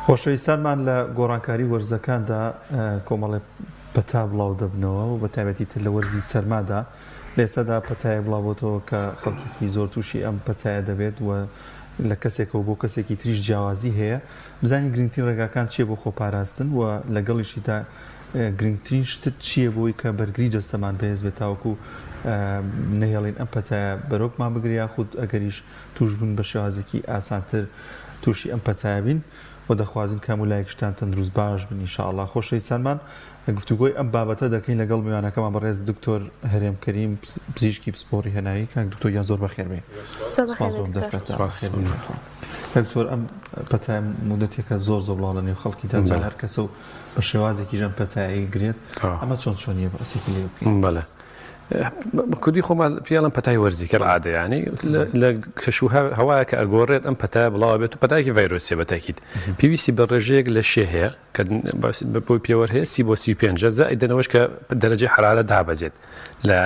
خۆشەویستانمان لە گۆڕانکاری وەرزەکاندا کۆمەڵێ پەتا بڵاو دەبنەوە و بە تایبەتی تر لە وەرزی سەرمادا لە ئێستادا پەتایەک بڵاوبۆتەوە کە خەڵکێکی زۆر تووشی ئەم پەتایە دەبێت و لە کەسێکەوە بۆ کەسێکی تریش جیاوازی هەیە بزانین گرنگترین ڕێگاکان چییە بۆ خۆپاراستن و لەگەڵیشیدا گرنگترین شت چییە بۆی کە بەرگری جەستەمان بەهێز بێت تاوەکو نەهێڵین ئەم پەتایە بەرۆکمان بگرێ یاخود ئەگەریش تووشبوون بە شێوازێکی ئاسانتر تووشی ئەم پەتایە بین و دەخوازین کە هەموو لایەکیشتان تەندروست باش بن ان شاء اللە خۆشەویستانمان گفتوگۆی ئەم بابەتە دەکەین لەگەڵ میوانەکەمان بەڕێز دکتۆر هەرێم کەریم پزیشکی پسپۆڕی هەناوی کاک دکتۆر گیان زۆر بەخێر بێی زۆر بەخێر سپاس بێی بۆ ئەم دکتۆر. دەرفەتە سپاس. بەخێر بێی یاخوا. کاک دکتۆر ئەم پەتایە مودەتێکە زۆر زۆر بڵاو لە نێو خەڵکیدا جا بەلێ. هەر کەسە و بە شێوازێکیش ئەم پەتایەی گرێت تەواو. ئەمە چۆن چۆنیە باسێکی لێ بکەین؟ بەڵێ. بە کوردی خۆمان پێی ئەڵێن پەتای وەرزی کە عادە یانی لە کەش و هەوایە کە ئەگۆڕێت ئەم پەتایە بڵاوە بێت و پەتایەکی ڤایرۆسیە بە تاکید پێویستی بە ڕێژەیەک لە شێ هەیە کە بۆی پێوەر هەیە سی بۆ 35 زائیدەنەوەش کە دەرەجەی حرارە دابەزێت لە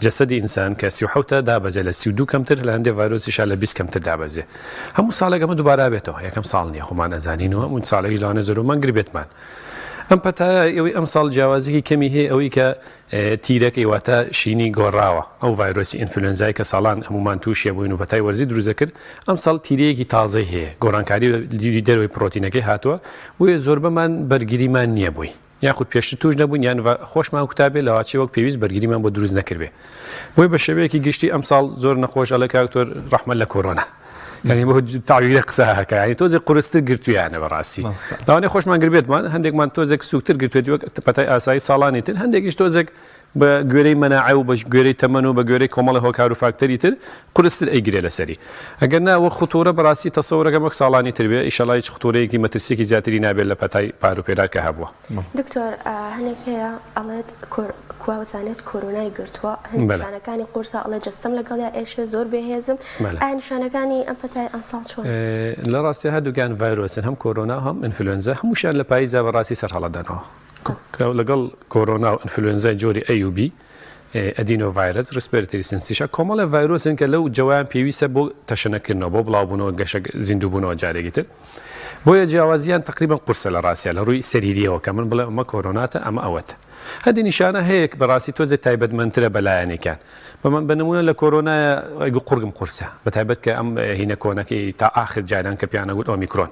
جەسەدی ئینسان کە 37 دابەزێت لە 32 کەمتر لە هەندێک ڤایرۆسیشا لە 20 کەمتر دابەزێ هەموو ساڵێک ئەمە دووبارە بێتەوە یەکەم ساڵ نییە خۆمان ئەزانین و هەموو ساڵێکیش لەوانەیە زۆربەمان گربێتمان ئەم پەتایە ئەوەی ئەمساڵ جیاوازیی کەمی هەیە ئەوەی کە تیرەکەی واتە شینی گۆڕاوە، ئەو ڤایرۆسی ئینفلوێنزای کە ساڵان هەموومان تووشی بووین و پەتای وەرزی دروست دەکرد، ئەمساڵ تیرەیەکی تازەی هەیە، گۆڕانکاری لە دیوی دەرەوەی پڕۆتینەکەی هاتووە، بۆیە زۆربەمان بەرگریمان نییە بۆی، یاخود پێشتر تووش نەبووین یان خۆشمان کوتابێ لەواچێ وەک پێویست بەرگریمان بۆ دروست نەکردبێ. بۆیە بە شێوەیەکی گشتی ئەمساڵ زۆر نەخۆش ئەڵێ کاک دکتۆر ڕەحمەت لە کۆرۆنا. یعنی بۆ تاویلە قسە هەکە یعنی تۆزێک قورستر گرتویانە بەڕاستی لەوانەیە خۆشمان گربێتمان هەندێکمان تۆزێک سوکتر گرتوێتی وەک پەتای ئاسایی ساڵانی تر هەندێکیش تۆزێک بە گوێرەی مەناعە و بە گوێرەی تەمەن و بە گوێرەی کۆمەڵی هۆکار و فاکتەری تر قورستر ئەیگرێ لەسەری ئەگەر نا وەک خطورە بەڕاستی تەسەورەکەم وەک ساڵانی تر بێ ئیشەڵا هیچ خطورەیەکی مەترسیەکی زیاتری نابێت لە پەتای پار و پێرار کە هەبووە. دکتۆر هەنێک هەیە ئەڵێت کوا بزانێت کۆرۆنای گرتووە هەندێک بەلێ. نیشانەکانی قورسە ئەڵێ جەستەم لەگەڵیا ئێشێ زۆر بێهێزم بەلێ. ئایا نیشانەکانی ئەم پەتای ئەمساڵ چۆنن؟ لە ڕاستیا هەردووکیان ڤایرۆسن هەم کۆرۆنا و هەم ئینفلوێنزا هەمووشیان لە پاییزا بە ڕاستی سەرهەڵەدەنەوە لەگەڵ کۆرۆنا و ئینفلوێنزای جۆری A و B adenovirus respiratory syncytial کۆمەڵێ ڤایرۆسن کە لەو جەوایان پێویستە بۆ تەشەنەکردنەوە بۆ بڵاوبوونەوە گەشە زیندووبوونەوە جارێکی تر بۆیە جیاوازیان تقریبا قورسە لە ڕاستیا لە ڕووی سەریریەوە کە من بڵێم ئەمە کۆرۆناتە ئەمە ئەوەتە هەندی نیشانە هەیە بەڕاستی تۆزێ تایبەتمەندترە بە لایەنێکیان بەمن بە نمونە لە کۆرۆنایە ئەگو قوڕگم قورسە بە تایبەت کە ئەم هینە کۆنەکەی تا ئاخر جاران کە پیانە گوت ئۆمیکرۆن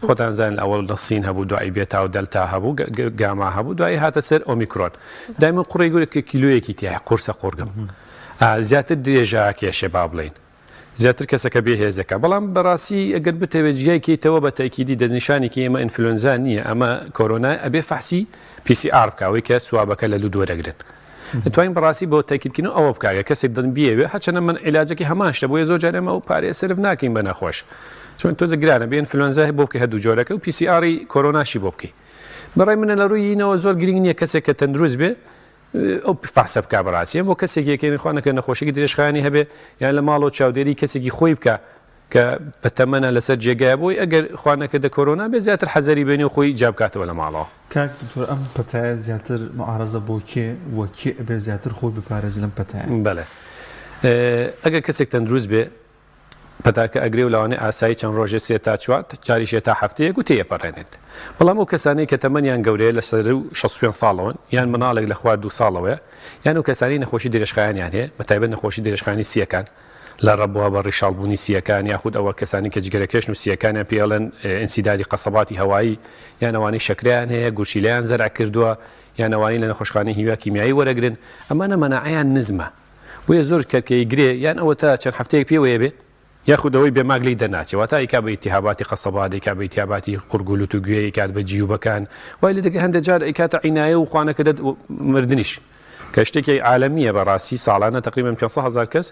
خۆتان زان ئەوەڵ لە سین هەبوو دوایی بێتا و دەلتا هەبوو گاما هەبوو دوایی هاتە سەر ئۆمیکرۆن دایمە قوڕی گورێک کە کیلۆیەکی تایە قورسە قوڕگم زیاتر درێژە کێشێ با بڵێین زیاتر کەسەکە بێ هێزەکە بەڵام بەڕاستی ئەگەر بتەوێت جیای کەیتەوە بە تەکیدی دەستنیشانی کە ئێمە ئینفلۆنزا نییە ئەمە کۆرۆنا ئەبێ فەحسی PCR بکە ئەوەی کە swab ەکە لە لوت وەرەگرن دەتوانین بەڕاستی بۆ تەکیدکردن ئەوە بکە گەر کەسێک دڵ بیەوێ هەرچەندە من عیلاجەکەی هەمان شتە بۆیە زۆر جار ئێمە ئەو پارەیە سەرف ناکەین بە نەخۆش چون تۆزە گرانە بێ ئینفلۆنزا بۆ بکەی هەردوو جۆرەکە و PCR ی کۆرۆناشی بۆ بکەی بەڕای منە لە ڕووی یینەوە زۆر گرنگ نییە کەسێک کە تەندروست بێ ئەو فەحسە بکا بەڕاستی بۆ کەسێک یەکێنی خوا نەکە نەخۆشیی درێژخایەنی هەبێ یان لە ماڵەوە چاودێری کەسێکی خۆی بکە کە بەتەمەنە لەسەر جێگایە بۆی ئەگەر خوا نەکردە کۆرۆنا بێ زیاتر حەزەری بێنێ و خۆی جیا بکاتەوە لە ماڵەوە. کاک دکتۆر ئەم پەتایە زیاتر معارەزە بۆ کێ وە کێ ئەبێ زیاتر خۆی بپارێزێ لەم پەتایە؟ بەڵێ ئەگەر کەسێک تەندروست بێ پەتاکە ئەگرێ و لەوانەیە ئاسایی چەند ڕۆژێ سێ تا چوار جاریشێ تا هەفتەیەک و تێیەپەڕێنێت بەڵام ئەو کەسانەی کە تەمەنیان گەورەیە لە سەروو 65 ساڵەوەن یان مناڵێک لە خوار دوو ساڵەوەیە یان ئەو کەسانەی نەخۆشی درێژخایەنیان هەیە بە تایبەت نەخۆشی درێژخایەنی سییەکان لە ڕەبوە بە ڕیشاڵبوونی سییەکان یاخود ئەوە کەسانی کە جگەرەکێشن و سییەکانیان پێی ئەڵێن ئینسیدادی قەسەباتی هەوایی یان ئەوانەی شەکرەیان هەیە گورچیلەیان زەرع کردووە یان ئەوانەی لە نەخۆشخانەی هیوا کیمیایی وەرەگرن ئەمانە مەناعەیان نزمە بۆیە زۆر کەرکەی گرێ یان ئەوەتا چەند هەفتەیەک پێوەیە بێ یاخود ئەوەی بێ ماک لێی دەرناچێ واتە ئەیکا بە ئیتیهاباتی قەسەبات ئەیکا بە ئیتیهاباتی قورگ و لوت و گوێ ئەیکات بە جیوبەکان وای لێ دەکەی هەندێک جار ئەیکاتە عینایە و خوانەکردە مردنیش کە شتێکی عالەمییە بەڕاستی ساڵانە تقریبا 500 هەزار کەس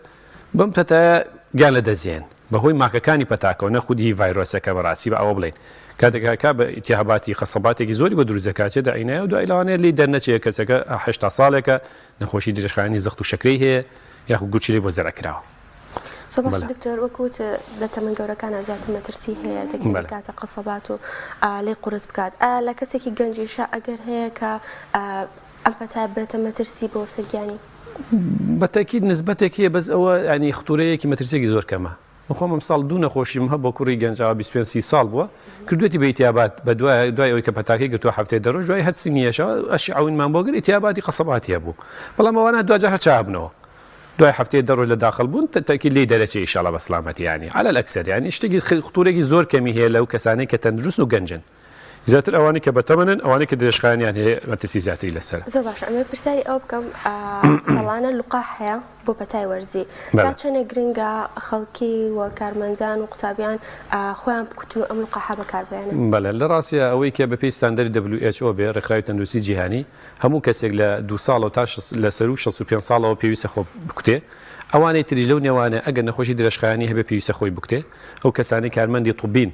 بەم پەتایە گیان لە دەست دێن بەهۆی ماکەکانی پەتاکەوە نە خودی ڤایرۆسەکە بەڕاستی بە ئەوە بڵێین کاتێک هەکا بە ئیتیهاباتی قەسەباتێکی زۆری بۆ دروست دەکات چێتە عینایە و دوای لەوانەیە لێی دەرنەچێ کەسەکە 80 ساڵێکە نەخۆشی درێژخایەنی زەخت و شەکرەی هەیە یاخود گورچیلەی بۆ زەرع کراوە. زۆر باشە دکتۆر وەک وت لە تەمەن گەورەکانە زیاتر مەترسی هەیە دەکرێت بکاتە قەسەبات و لێی قورس بکات ئایا لە کەسێکی گەنجیشە ئەگەر هەیە کە ئەم پەتایە بێتە مەترسی بۆ سەر گیانی؟ بە تەئکید نسبەتێک هەیە بەس ئەوە یانی ختورەیەکی مەترسیەکی زۆر کەمە. من خۆم ئەمساڵ دوو نەخۆشیم هەبووە کوڕی گەنج ئاوا 25 30 ساڵ بووە کردوێتی بە ئیتیابات بە دوای دوای ئەوەی کە پەتاکەی گرتووە هەفتەی دە ڕۆژ دوای هەر سنگی یەشەوە ئەشی عەونمان بۆ گرت ئیتیاباتی قەسەباتی هەبوو بەڵام ئەوانە دواجار هەر چاک بنەوە دوای هەفتەی دە ڕۆژ لە داخڵ بوون تەئکید لێی دەرەچێ ئیشاڵا بە سلامەتی یانی علی الاکثر یانی شتێکی خطورێکی زۆر کەمی هەیە لەو کەسانەی کە تەندروستن و گەنجن زیاتر ئەوانەی کە بەتەمەنن ئەوانەی کە درێژخایەنیان هەیە مەترسی زیاتری لەسەرە. زۆر باشە ئەمەوێت پرسیاری ئەوە بکەم ساڵانە لقاح هەیە بۆ پەتای وەرزی تا چەندێک گرنگە خەڵکی و کارمەندان و قوتابیان خۆیان بکوتن و ئەم لقاحە بەکاربهێنن؟ بەڵێ لە ڕاستیا ئەوەی کە بەپێی ستاندەری WHO بێ ڕێکخراوی تەندروستی جیهانی هەموو کەسێک لە دوو ساڵەوە تا لە سەروو 65 ساڵەوە پێویستە خۆ بکوتێ ئەوانەی تریش لەو نێوانە ئەگەر نەخۆشی درێژخایەنی هەبێ پێویستە خۆی بکوتێ ئەو کەسانەی کارمەندی طبین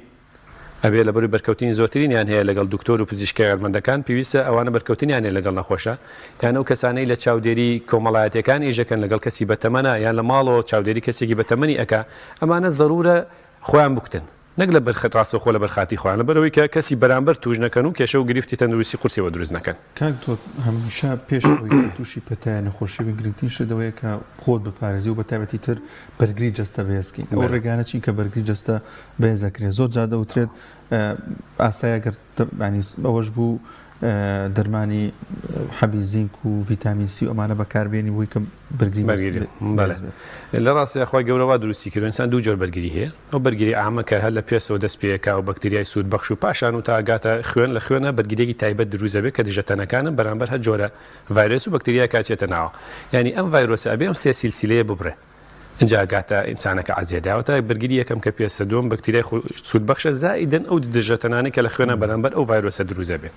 ئەبێ لەبەروی بەرکەوتنی زۆرترینیان هەیە لەگەڵ دکتۆر و پزیشکە کارمەندەکان پێویستە ئەوانە بەرکەوتنیان هەیە لەگەڵ نەخۆشە یان ئەو کەسانەی لە چاودێری کۆمەڵایەتیەکان ئیش ئەکەن لەگەڵ کەسی بەتەمەنە یان لە ماڵەوە چاودێری کەسێکی بەتەمەنی ئەکا ئەمانە زەرورە خۆیان بکوتن نەک لە بەر ڕاستەوخۆ لەبەر خاتری خۆیان لەبەرئەوەی کە کەسی بەرامبەر توش نەکەن و کێشە و گرفتی تەندروستی قورسی بۆ دروست نەکەن. کاک دکتۆر هەمیشە پێش ئەوەی کە توشی پەتایە نەخۆشی بین گرنگترین شت ئەوەیە کە خۆت بپارێزی و بەتایبەتی تر بەرگری جەستە بەهێز کەین ئەو ڕێگانە چین کە بەرگری جەستە بەهێز دەکرێت زۆر جار دەوترێت ئاسایە گەر ئەوەش بوو دەرمانی حەبی زینک و ڤیتامین سی و ئەمانە بەکاربێنی بۆی کە بەرگری بەرگری لە ڕاستیا خوای گەورە وا دروستی کردوە ئینسان دوو جۆر بەرگری هەیە ئەو بەرگری عامە کە هەر لە پێستەوە دەست پێ ئەکا و بەکتریای سوود بەخش و پاشان و تا ئەگاتە خوێن لە خوێنە بەرگریەکی تایبەت دروست ئەبێ کە دژە تەنەکانن بەرامبەر هەر جۆرە ڤایرۆس و بەکتریایەک ئەچێتە ناوە یانی ئەم ڤایرۆسە ئەبێ ئەم سێ سیلسیلەیە ببڕێ ئینجا ئەگاتە ئینسانەکە عەزیەت داوەتە بەرگری یەکەم کە پێستە دووەم بەکتریای سوودبەخشە زائیدەن ئەو دژەتەنانەی کە لە خوێنە بەرامبەر ئەو ڤایرۆسە دروست ئەبێ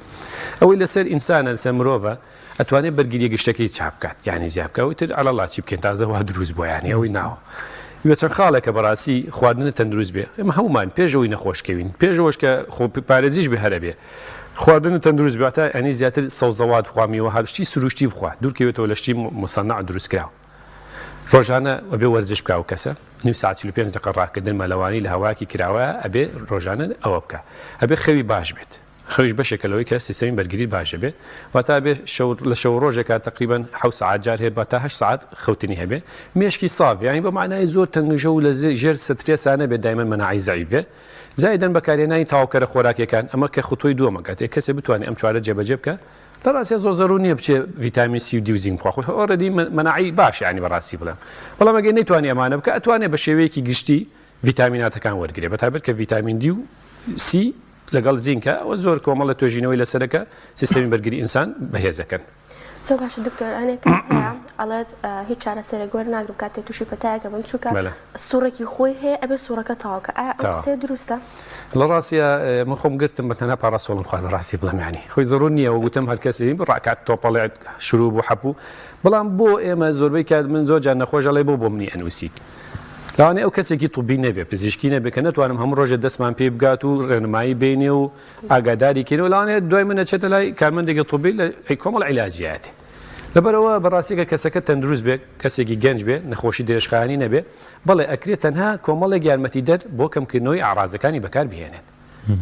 ئەوەی لەسەر ئینسانە لەسەر مرۆڤە ئەتوانێت بەرگریە گشتەکەی چا بکات یانی زیا بکە ئەوی تر عەلەڵا چی بکەین تازە وا دروست بووە یانی ئەوەی ناوە وە چەند خاڵێکە بەڕاستی خواردنە تەندروست بێ ئێمە هەمومان پێش ئەوەی نەخۆش کەوین پێش ئەوەش کە خۆ پارێزیش بێ هەرە بێ خواردنە تەندروست بێ واتە یانی زیاتر سەوزەوات بخوا میوە هەر شتی سروشتی بخوا دوورکەوێتەوە لە شتی مصنع دروستکراو ڕۆژانە ئەبێ وەرزش بکا ئەو کەسە نیو ساعت 45 دقە ڕاکردن مەلەوانی لە هەواکی کراوە ئەبێ ڕۆژانە ئەوە بکە ئەبێ خەوی باش بێت خەویش بەشێکە لەوەی کە سیستەمی بەرگریت باش دەبێت، واتە ئەبێ شەو لە شەو ڕۆژێکا تەقریبەن حەوت سەعات جار هەیە با تا هەشت سەعات خەوتنی هەبێ، مێشکی ساف یانی بە مەعنای زۆر تەنگژە و لە ژێر سترێسا نەبێت دایمەن مەناعەی زەعیف بێ، زائیدەن بەکارهێنانی تەواوکەرە خۆراکیەکان، ئەمە کە خطوەی دووەمە کاتێ کەسێ بتوانێ ئەم چوارە جێبەجێ بکا لە ڕاستیا زۆر زەرور نیە بچێ ڤیتامین سی و دی و زینک بخوا خۆی already مەناعەی باشە یانی بەڕاستی بڵێم بەڵام ئەگەر نەیتوانی ئەمانە بکا ئەتوانێ بە شێوەیەکی گشتی ڤیتامیناتەکان وەرگرێ بەتایبەت کە ڤیتامین دی و سی لەگەڵ زینکە ئەوە زۆر کۆمەڵە توێژینەوەی لەسەرە کە سیستەمی بەرگری ئینسان بەهێزەکەن. زۆر باشە دکتۆر هەنێک کەس هەیە ئەڵێت هیچ چارەسەرێک وەرناگرم کاتێ تووشی پەتایەک ئەبم چونکە سوڕێکی خۆی هەیە ئەبێ سوڕەکە تەواو کە ئایا ئەم قسەیە دروستە؟ لە ڕاستیا من خۆم گرتم بە تەنها پاڕاسۆڵم خوارد بە ڕاستی بڵێم یانی خۆی زەرور نییە وەک وتم هەر کەسێ ڕاکات تۆپەڵێت شروب و حەپ و بەڵام بۆ ئێمە زۆربەی کات من زۆر جار نەخۆش ئەڵێ بۆ بۆ منی ئەنووسیت لەوانەیە ئەو کەسێکی طبی نەبێ، پزیشکی نەبێ کە نەتوانم هەموو ڕۆژێ دەستمان پێی بگات و ڕێنمایی بینێ و ئاگاداری کەین و لەوانەیە دوای من ئەچێتە لای کارمەندێکی طبی لە کۆمەڵ عیلاجیاتێ. لەبەرئەوە بەڕاستی گەر کەسەکە تەندروست بێ، کەسێکی گەنج بێ، نەخۆشی درێژخایەنی نەبێ، بەڵێ ئەکرێ تەنها کۆمەڵێک یارمەتیدەر بۆ کەمکردنەوەی ئەعرازەکانی بەکار بهێنێت.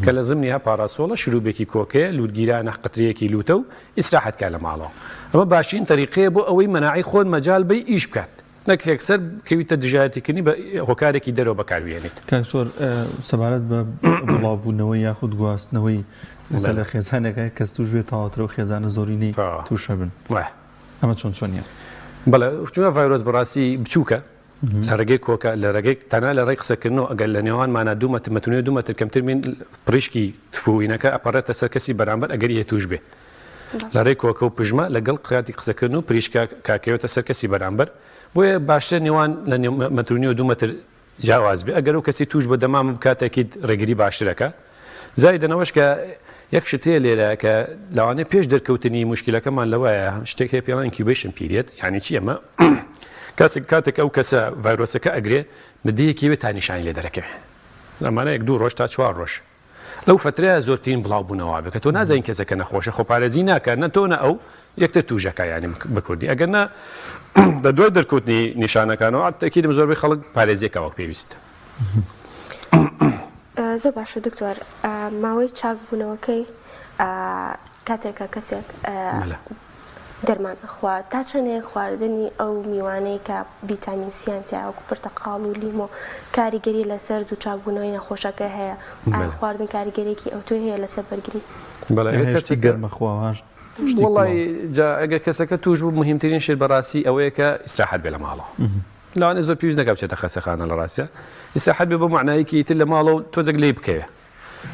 کە لە زمنیها پاراسۆڵە، شروبێکی کۆکەیە، لووتگیرانە، قەترەیەکی لووتە و ئیسراحەت کا لە ماڵەوە. ئەمە باشترین تەریقەیە بۆ ئەوەی مەناعەی خۆت مەجال بەی ئیش بکات. نەک یەکسەر بکەویتە دژایەتیکردنی بە هۆکارێکی دەرەوە بەکاربهێنیت. کاک سۆر سەبارەت بە بڵاوبوونەوەی یاخود گواستنەوەی ئێستا لە خێزانێکا کەس توش بێت تەواوترە و خێزانە زۆرینەی تووشە بن ئەمە چۆن چۆنیە؟ بەڵێ چونکە ڤایرۆس بەڕاستی بچووکە لە ڕێگەی کۆکە لە ڕێگەی تەنها لە ڕێی قسەکردنەوە ئەگەر لە نێوانمانا دوو مەتر مەتر و دوو مەتر کەمتر بین پڕیشکی تفوینەکە ئەپەڕێتە سەر کەسی بەرامبەر ئەگەری هەیە تووش بێ لە ڕێی کۆکە و پژمە لەگەڵ کاتی قسەکردن و پریشکە کاکەوێتە سەر کەسی بەرامبەر بۆیە باشترە نێوان لە مەتر و نیو دوو مەتر جیاواز بێ ئەگەر ئەو کەسی توش بە دەمامک بکات تەکید ڕێگری باشترەکە زایدەن ئەوەش کە یەک شت هەیە لێرە کە لەوانەیە پێش دەرکەوتنی موشکیلەکەمان لەوەیە شتێک هەیە پێڵێن incubation period یعنی چی ئەمە کەسێک کاتێک ئەو کەسە ڤایرۆسەکە ئەگرێ مدەیەکی وێ تا نیشانی لێ دەرەکەوێ ئەمانە یەک دوو ڕۆژ تا چوار ڕۆژ لەو فەترەیە زۆرترین بڵاو بوونەوە بێ کە تۆ نازانی کەسەکە نەخۆشە خۆپارێزی ناکات نە تۆ نە ئەو یەکتر توژەکە یانی بە کوردی ئەگەر نا لە دوای دەرکەوتنی نیشانەکانەوە تەکیدم زۆربەی خەڵک پارێزیەکە وەک پێویست. زۆر باشە دکتۆر ماوەی چاکبوونەوەکەی کاتێکە کەسێک. دەرمان ئەخوا تا چەندێک خواردنی ئەو میوانەی کە ڤیتامین سیان تیایە وەکو پرتەقاڵ و لیمۆ کاریگەری لەسەر زوو چاکبوونەوەی نەخۆشەکە هەیە ئایا خواردن کاریگەریەکی ئەوتۆی هەیە لەسەر بەرگری؟ بەڵێ ئەگەر کەسێک گەرمە خواواش وەڵی جا ئەگەر کەسەکە توش بوو مهمترین شت بەڕاستی ئەوەیە کە ئیسراحەت بێ لە ماڵەوە لەوانەیە زۆر پێویست نەکا بچێتە خەسەخانە لە ڕاستیا ئیسراحەت بێ بۆ مەعنایەکی تر لە ماڵەوە تۆزێک لێی بکەوێ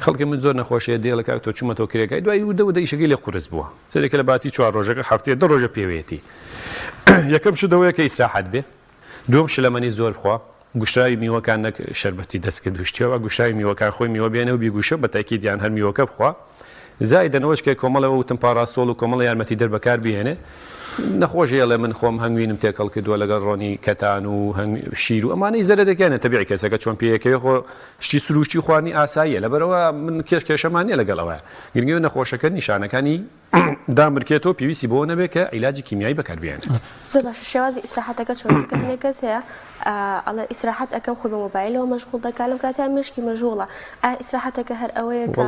خەڵکی من زۆر نەخۆشیە دێڵێ کاک تۆ چومەتەوە کرێگای دوای وردە وردە ئیشەکەی لێ قورس بووە سەرێکە لە باتی چوار ڕۆژەکە هەفتەیە دە ڕۆژە پێوەیەتی یەکەم شت ئەوەیە کە ئیسراحەت بێ دووەم شلەمەنی زۆر بخوا گوشراوی میوەکان نەک شەربەتی دەستکرد و شتیەوە گوشراوی میوەکان خۆی میوە بێنە و بیگوشە بە تاکید یان هەر میوەکە بخوا زایدەن ئەوەش کە کۆمەڵێ وتم پاڕاسۆڵ و کۆمەڵە یارمەتی دەر بەکار بهێنێ نەخۆش هەیە ئەڵێ من خۆم هەنگوینم تێکەڵ کردووە لەگەڵ ڕۆنی کەتان و شیر و ئەمانەی زەرەرێکیان نیە تەبیعی کەسەکە چۆن پێیەکەوێ خۆ شتی سروشتی خواردنی ئاساییە لەبەرئەوە من کێش کێشەمان نیە لەگەڵ ئەوە گرنگەوە نەخۆشەکە نیشانەکانی دامرکێتەوە پێویستی بەوە نەبێت کە عیلاجی کیمیایی بەکار بهێنێت. زۆر باشە شێوازی ئیسراحەتەکە چۆنە چونکە هەندێک کەس هەیە ئەڵێ ئیسراحەت ئەکەم خۆی بە مۆبایلەوە مەشغوڵ دەکات لەم کاتەیا مێشکی مەشغوڵە ئایا ئیسراحەتەکە هەر ئەوەیە کە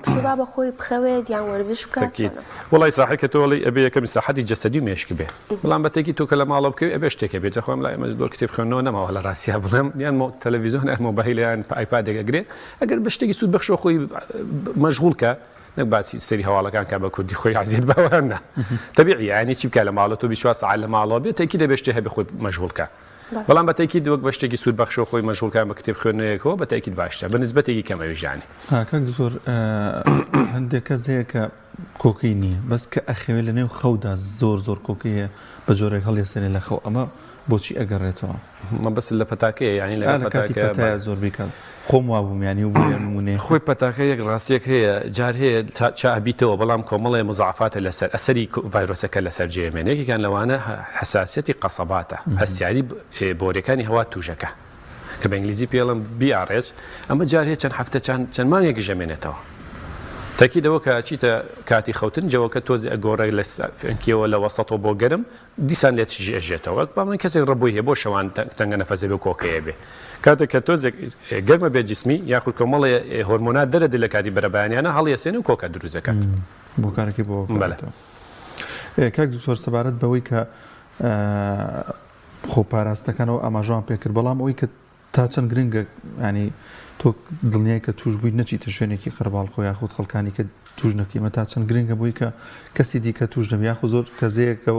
پشوو با بە خۆی بخەوێت یان وەرزش بکات تەکید چۆنە؟ وەڵا ئیسراحەت کە تۆ ئەڵێی ئەبێ یەکەم ئیسراحەتی جەسەدی و مێشک بێ بەڵام بە تەکی تۆ کە لە ماڵەوە بکەوی ئەبێ شتێک هەبێ جا خۆم لای ئێمە زۆر کتێب خوێندنەوە نەماوە لە ڕاستیا بڵێم یان مۆ تەلەڤیزیۆن یان مۆبایل یان ئایپادێک ئەگرێ ئەگەر بە شتێکی سوود بەخشەوە خۆی مەشغوڵ کە نەک باسی سەری هەواڵەکان کا بە کوردی خۆی عەزیەت باوان نا تەبیعی یانی چی بکا لە ماڵەوە تۆ 24 سەعات لە ماڵەوە بێ تەکی دەبێ شتێ هەبێ خۆی مەشغوڵ کا بەڵام بە تەکید وەک بە شتێکی سوود بەخشەوە خۆی مەشغوڵ کان بە کتێب خوێندنەوەیەکەوە بە تەکید باشترە بە نسبەتێکی کەم ئەویش یانی. کاک دکتۆر هەندێک کەس هەیە کە کۆکەی نییە بەس کە ئەخەوێ لە نێو خەودا زۆر زۆر کۆکەی هەیە بە جۆرێک هەڵیەسێنێ لە خەو ئەمە بۆچی ئەگەڕێتەوە؟ مەبەستت لە پەتاکەیە یانی لەگەڵ لە کاتی پەتاکە پەتایە زۆر بیکات خۆم وابووم یانی و بۆیە نموونەیەک خۆی پەتاکە یەک ڕاستیەک هەیە جار هەیە تا چا ئەبیتەوە بەڵام کۆمەڵێ مزاعفاتە لەسەر ئەسەری ڤایرۆسەکە لەسەر جێ ئەمێنێ یەکێکیان لەوانە حەساسیەتی قەسەباتە هەستیاری بۆریەکانی هەوا توژەکە کە بە ئینگلیزی پێی ئەڵێن BRH ئەمە جار هەیە چەند هەفتە چەند چەند مانگێکیش ئەمێنێتەوە تەکید ئەوە کە ئەچیتە کاتی خەوتن جەوەکە تۆزێ ئەگۆڕێ لە فێنکیەوە لە وەسەتەوە بۆ گەرم دیسان لێت ئەژێتەوە وەک با بڵێین کەسێک ڕەبۆی هەیە بۆ شەوان تەنگە نەفەسێ بێ و کۆکەیە بێ کاتێک کە تۆزێک گەرمە بێت جسمی یاخود کۆمەڵێ هۆرمۆنات دەرەدێ لە کاتی بەرەبەیانیانە هەڵیەسێنێ و کۆکە دروست دەکات. بۆ کارەکەی بۆ بەلێ. کاک دکتۆر سەبارەت بەوەی کە خۆپاراستنەکان ئەوە ئاماژەمان پێکرد بەڵام ئەوەی کە تا چەند گرنگە یانی تۆ دڵنیای کە توش بوویت نەچیتە شوێنێکی قەرەباڵخۆ یاخود خەڵکانی کە توش نەکەی ئەمە تا چەند گرنگە بۆی کە کەسی دیکە توش نەبی یاخود زۆر کەزەیە کە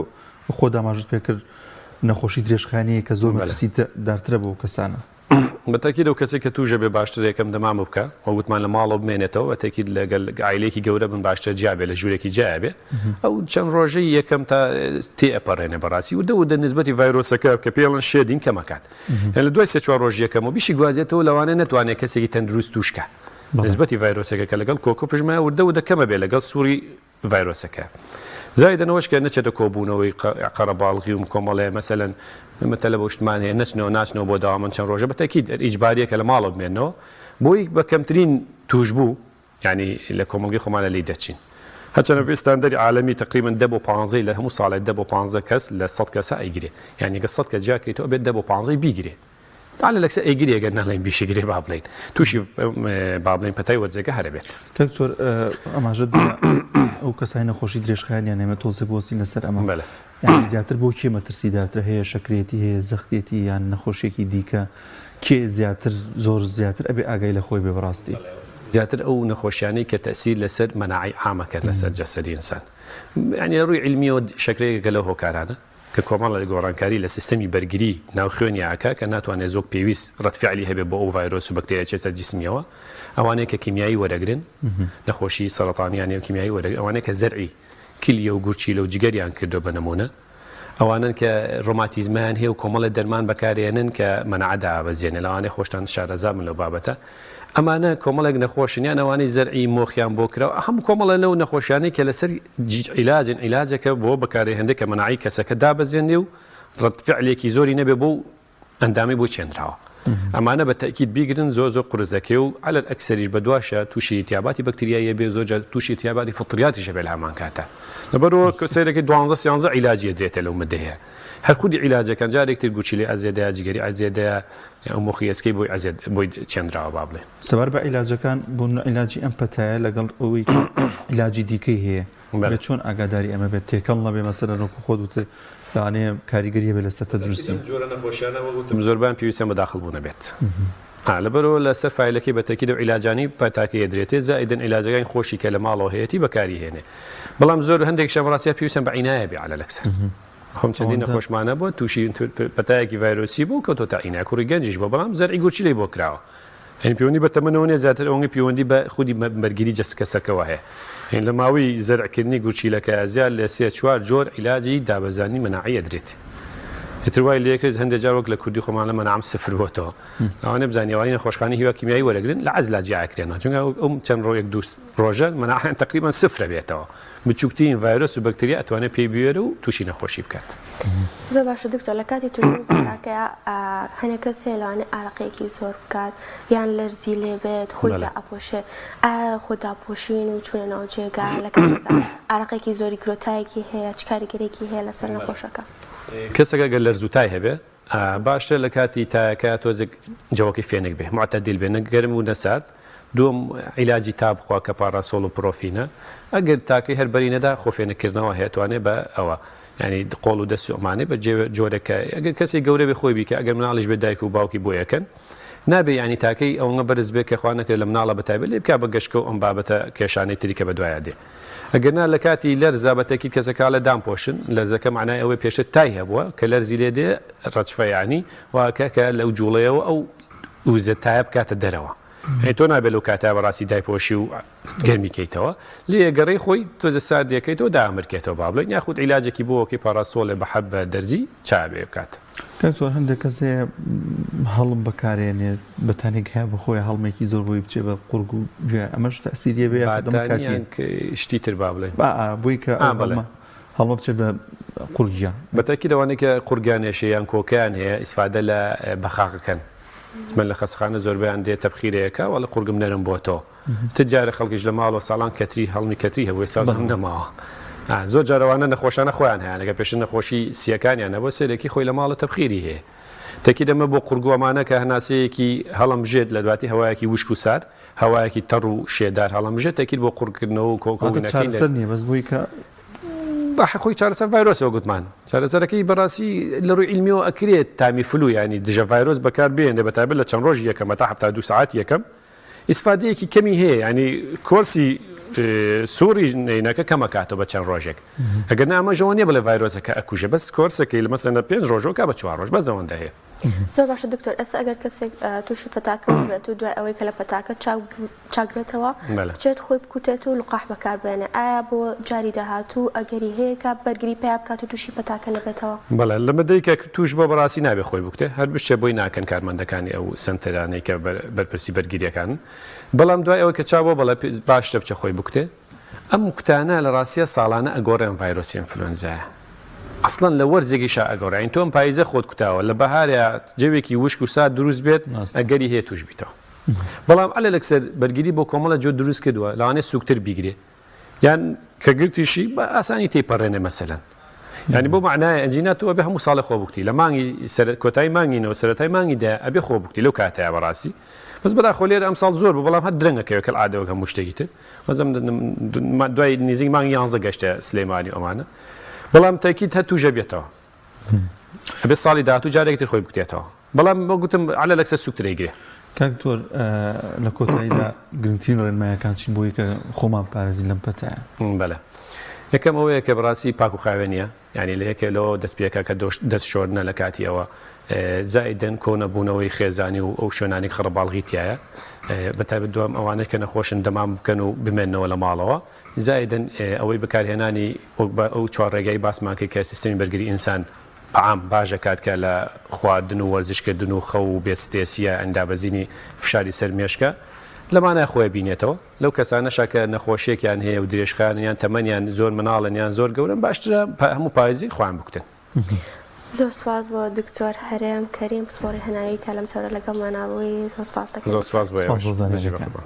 خۆت ئاماژەت پێکرد نەخۆشی درێژخایەنی کە زۆر مەترسی دارترە بۆ کەسانە. بە تەکید ئەو کەسەی کە توشە بێ باشترە یەکەم دەمامک بکا وەک وتمان لە ماڵەوە بمێنێتەوە بە تەکید لەگەل عایلەیەکی گەورە بن باشترە جیا بێ لە ژوورێکی جیایا بێ ئەو چەند ڕۆژەی یەکەم تا تێ ئەپەڕێنێ بەڕاستی وردە وردە نسبەتی ڤایرۆسەکە کە پێی ئەڵێن shedding کەم ئەکات یان لە دوای سێ چوار ڕۆژ یەکەم و بیشی گوازێتەوە لەوانەیە نەتوانێت کەسێکی تەندروست توش کا نسبەتی ڤایرۆسەکە کە لەگەڵ کۆکە و پژمە وردە وردە کەمە بێ لەگەڵ سوڕی ڤایرۆسەکە زایدەن ئەوەش کە نەچێتە کۆبوونەوەی قەرەباڵغی و کۆمەڵێ مەسەلەن ئێمە تەلەبە و شتمان هەیە نەچنەوە ناچنەوە بۆ دەوامەن چەند ڕۆژە بە تەکید ئیجباریە کە لە ماڵەوە بمێنەوە بۆی بە کەمترین توشبوو یانی لە کۆمەڵگەی خۆمانە لێی دەرچین هەرچەندە بەپێی ستاندەری عالەمی تەقریبەن دە بۆ پانزەی لە هەموو ساڵێک دە بۆ پانزە کەس لە سەد کەسە ئەیگرێ یانی گەر سەد کەس جیا کەیتەوە ئەبێت دە بۆ پانزەی بیگرێ عەلە لەکسە ئەیگرێ گەر نەڵێین بیشگرێ با بڵێین تووشی با بڵێین پەتای وەرزەکە هەر ئەبێت. کاک دکتۆر ئاماژەت دا ئەو کەسانی نەخۆشی درێژخایەنیان هەیە تۆزێک بوەستین لەسەر ئەمە. بەلێ. یانی زیاتر بۆ کێ مەترسیدارترە هەیە شەکرەیەتی هەیە زەختیەتی یان نەخۆشیەکی دیکە کێ زیاتر زۆر زیاتر ئەبێ ئاگای لە خۆی بێ بەڕاستی؟ زیاتر ئەو نەخۆشیانەی کە تەئسیر لەسەر مەناعەی عام ئەکەن لەسەر جەسەدی ئینسان یانی لە ڕووی عیلمیەوە شەکرە یەکێکە لەو هۆکارانە کە کۆمەڵێک گۆڕانکاری لە سیستەمی بەرگری ناو خوێنیا ئەکا کە ناتوانێت زۆک پێویست ڕەد فعلی هەبێ بۆ ئەو ڤایرۆس و بەکتێریا چێتە جسمیەوە ئەوانەی کە کیمیایی وەرەگرن نەخۆشی سەرەتانیان هەیە و کیمیایی وەرەگرن ئەوانەی کە زەرعی کلیە و گورچیلە و جگەریان کردوە بە نمونە ئەوانەن کە ڕۆماتیزمایان هەیە و کۆمەڵێ دەرمان بەکارێنن کە مەناعە دابەزێنێ لەوانەیە خۆشتان شارەزا بن لەو بابەتە ئەمانە کۆمەڵێک نەخۆشن یان ئەوانەی زەرعی مۆخیان بۆ کراوە هەموو کۆمەڵێ لەو نەخۆشیانەی کە لەسەر عیلاجن عیلاجەکە بۆ بەکارێ کە مەناعەی کەسەکە دابەزێنێ و ڕەد فعلێکی زۆری نەبێ بۆ ئەندامی بۆ چێنراوە ئەمانە بە تەئکید بیگرن زۆر زۆر قورس دەکەی و علی الاکثریش بە دواشە توشی ئیتیاباتی بەکتریایی ئەبێ زۆر جار توشی ئیتیاباتی فطریاتیش ئەبێ لە هەمان کاتا لەبەرئەوە کە سەیرەکەی دوانزە سیانزە عیلاجی ئەدرێتە لەو مدەیە هەر خودی عیلاجەکان جارێک تر گورچیلەی ئەزێدەیە جگەری ئەزێدەیە ئەو مۆخی ئێسکەی بۆی ئەزێد بۆی چێنراوە با بڵێ. سەبارەت بە عیلاجەکان بۆ نمونە عیلاجی ئەم پەتایە لەگەڵ ئەوەی کە عیلاجی دیکەی هەیە. ئەبێ چۆن ئاگاداری ئەمە بێت تێکەڵ نەبێ مەسەلەن وەکو خۆت وتت لەوانەیە کاریگەری هەبێت لەسەر تەندروستی. ئەم جۆرە نەخۆشیانە وەک وتم زۆربەیان پێویستیان بە داخڵ بوون ئەبێت لەبەرئەوە لەسەر فایلەکەی بە تەکید ئەو عیلاجانەی پەتاکەی ئەدرێتێ زائیدەن عیلاجەکانی خۆشی کە لە ماڵەوە هەیەتی بەکاری هێنێ بەڵام زۆر هەندێکیشیان بەڕاستیا پێویستیان بە عینایە بێ عەلەل ئەکسەر خۆم چەندین نەخۆشمان هەبووە تووشی پەتایەکی ڤایرۆسی بوو کەوتۆتە عینایە کوڕی گەنجیش بووە بەڵام زەرعی گورچیلەی بۆ کراوە یانی پەیوەندی بە تەمەنەوە نیە زیاتر ئەوەنگە پەیوەندی بە خودی بەرگری جەستە کەسەکەوە هەیە یانی لە ماوەی زەرعکردنی گورچیلەکە زیاد لە سێ چوار جۆر عیلاجی دابەزاندنی مەناعی ئەدرێت ئیتر وای لێکرد هەندێک جار وەک لە کوردی خۆمان لە مەناعەم سفر بۆتەوە ئەوانە بزانانی ئەوانی نەخۆشخانەی هیوا کیمیایی وەرەگرن لە عەزلا جیا ئەکرێنەوە چونکە ئەو چەند ڕۆیەک دوو ڕۆژە مەناعەیان تەقریبەن سفرە بێتەوە بچووکترین ڤایرۆس و بەکتریا ئەتوانێت پێی بوێرە و تووشی نەخۆشی بکات. زۆر باشە دکتۆر لە کاتی توشبوون بە تاکەیا هەنێ کەس هەیە لەوانەیە ئارەقەیەکی زۆر بکات یان لەرزی لێ بێت خۆی دائەپۆشێ ئایا خۆ داپۆشین و چوونە ناو جێگا لە کاتێکا ئارەقێکی زۆری کرۆتایەکی هەیە چ کاریگەرێکی هەیە لەسەر نەخۆشەکە؟ کەسەکە گەر لەرز و تای هەبێ باشترە لە کاتی تایەکە تۆزێک جەوەکەی فێنک بێ معتدل بێ نە گەرم و نە سارد دووەم عیلاجی تا بخوا کە پاڕاسۆڵ و پرۆفینە ئەگەر تاکەی هەر بەری نەدا خۆ فێنک کردنەوە هەیە توانێ بە ئەوە یانی قۆڵ و دەست و ئەمانەی بە جۆرێک کە ئەگەر کەسی گەورە بێ خۆی بیکە ئەگەر مناڵیش بێ دایک و باوکی بۆ یەکەن نابێ یانی تاکەی ئەوەنگە بەرز بێ کە خوا نەکرێ لە مناڵە بە تایبەت لێ بکا بە گەشکە و ئەم بابەتە کێشانەی تری کە بە دوایا دێ ئەگەر نا لە کاتی لەرزە بە تەکید کەسەکە ئەڵێ دامپۆشن لەرزەکە مەعنای ئەوەیە پێشتر تای هەبووە کە لەرزی لێ دێ ڕەجفە یانی واکە کە لەو جوڵەیەوە ئەو وزە تایە بکاتە دەرەوە یانی تۆ نابێ لەو کاتە بەڕاستی دایپۆشی و گەرمی کەیتەوە لێ گەڕێی خۆی تۆزە ساردیەکەیتەوە دامرکێتەوە با بڵێین یاخود عیلاجێکی بۆ وەکەی پاڕاسۆڵێ بە حەب بە دەرزی چا بێ بکات. کاک سوار هەندێک کەس هەیە هەڵم بەکارێنێت بەتانیەک هەیە بەخۆی هەڵمێکی زۆر بۆی بچێ بە قورگ و گوێ ئەمەش تەئسیری هەبێ یاخود ئەمە کاتیە؟ بەتانیان شتی تر با بڵێین. ئا ئا بۆی کە ئەو هەڵمە هەڵمە بچێت بە قورگیا. بەتەئکید ئەوانەی کە قورگیان ئێشێ یان کۆکەیان هەیە ئیسفادە لە بەخاخەکەن من لە خەستخانە زۆربەیان دێ تەبخیرەیەکە وەڵێ قورگم نەرم بۆتەوە تر جارە خەڵکیش لە ماڵەوە ساڵان کەتری هەڵمی کەتری هەبوو ئێستا وەزعم نەماوە زۆر جار ئەوانە نەخۆشانە خۆیان هەیانە کە پێشتر نەخۆشی سیەکانیان هەبوو سەرێکی خۆی لە ماڵە تەبخیری هەیە تەکید ئەمە بۆ قورگ و ئەمانە کە هەناسەیەکی هەڵەمژێت لە دواتی هەوایەکی وشک و سارد هەوایەکی تەڕ و شێدار هەڵەمژێت تەکید بۆ قوڕگکردنەوە و کۆکەونەکەی چارەسەر نییە بەس بۆی کە بە خۆی چارەسەر ڤایرۆسەوە گوتمان چارەسەرەکەی بەڕاستی لە ڕووی عیلمیەوە ئەکرێت تامی فلو یانی دژە ڤایرۆس بەکار بێنێ بەتایبەت لە چەند ڕۆژی یەکەم هەتا 72 سەعات یەکەم ئیسفادەیەکی کەمی هەیە یانی کۆرسی سوڕی نینەکە کەمەکاتەوە بە چەند ڕۆژێک ئەگەر نا ئەمەش ئەوە نییە بڵێ ڤایرۆسەکە ئەکوژێ بەس کۆرسەکەی لە مەسەلەن لە پێنج ڕۆژەوە کا بە چوار ڕۆژ بەس ئەوەندە هەیە. زۆر باشە دکتۆر ئێستا ئەگەر کەسێک تووشی پەتاکە بووبێت و دوای ئەوەی کە لە پەتاکە چاک چاک بێتەوە بچێت خۆی بکوتێت و لقاح بەکار بێنێ ئایا بۆ جاری داهاتوو ئەگەری هەیە کە بەرگری پیا بکات و تووشی پەتاکە نەبێتەوە؟ بەڵێ لە مەدەی کە تووش بووە بەڕاستی نابێ خۆی بکوتێ هەر بشچێ بۆی ناکەن کارمەندەکانی ئەو سەنتەرانەی کە بەرپرسی بەرگریەکانن بەڵام دوای ئەوەی کە چاک بووە بەڵێ باشترە بچێ خۆی بکوتێ ئەم کوتانە لە ڕاستیا ساڵانە ئەگۆڕێ ئەم ڤایرۆسی ئینفلۆنزایە ئەسڵەن لە وەرزێکیشا ئەگۆڕێ یانی تۆ ئەم پایزە خۆت کوتاوە لە بەهاریا جەوێکی وشک و سارد دروست بێت ئەگەری هەیە توش بیتەوە بەڵام عەلە لەکسەر بەرگری بۆ کۆمەڵە جۆر دروست کردووە لەوانەیە سوکتر بیگرێ یان کە گرتیشی بە ئاسانی تێیپەڕێنێ مەسەلەن یانی بۆ معنای ئەنجینا تۆ ئەبێ هەموو ساڵێ خۆ بکتی لە مانگی سەر کۆتایی مانگی نەوە سەرەتای مانگی دە ئەبێ خۆ بکتی لەو کاتەیە بەڕاستی بەس بەداخۆ لێرە ئەمساڵ زۆر بوو بەڵام هەر درەنگەکەوێ کە عادە وەک هەموو شتێکی تر بەزم دوای نزیک مانگی یانزە گەشتە سلێمانی ئەمانە بەڵام تەکیت هەر توژە بێتەوە ئەبێ ساڵی داهاتوو جارێکی تر خۆی بکوتێتەوە بەڵام وەک گوتم عەلە لەکسەر سوکتر ئەیگرێ. کاک دکتۆر لە کۆتاییدا گرنگترین ڕێنمایەکان چین بۆی کە خۆمان بپارێزین لەم پەتایە؟ بەلێ یەکەم ئەوەیە کە بەڕاستی پاک و خاوێنیە یانی لە یەکێ لەوە دەست پێکا کە دەست شۆردنە لە کاتی ئەوە زائیدەن کۆنەبوونەوەی خێزانی و ئەو شوێنانی خەڕەباڵغی تایە بەتایبەت دوام ئەوانەش کە نەخۆشن دەمام بکەن و بمێنەوە لە ماڵەوە زائیدەن ئەوەی بەکارهێنانی وەک بە ئەو چوار ڕێگای باسمان کرد کە سیستەمی بەرگری ئینسان بە عام باش دەکات کە لە خواردن و وەرزش کردن و خەو و بێ سترێسیە یان دابەزینی فشاری سەر مێشکە لەمانە خۆی بینێتەوە لەو کەسانەشا کە نەخۆشیەکیان هەیە و درێژخایەنن یان تەمەنیان زۆر مناڵن یان زۆر گەورەن باشترە هەموو پایزێک خۆیان بکوتن. زۆر سوپاس بۆ دکتۆر هەرێم کەریم پسپۆڕی هەناوی کە لەم چەورە لەگەڵمانا بووی زۆر سوپاس دەکەین. زۆر سوپاس بۆ سوپاس ئێوەش. بۆ بژی زانیاریەکان. بەقوربان.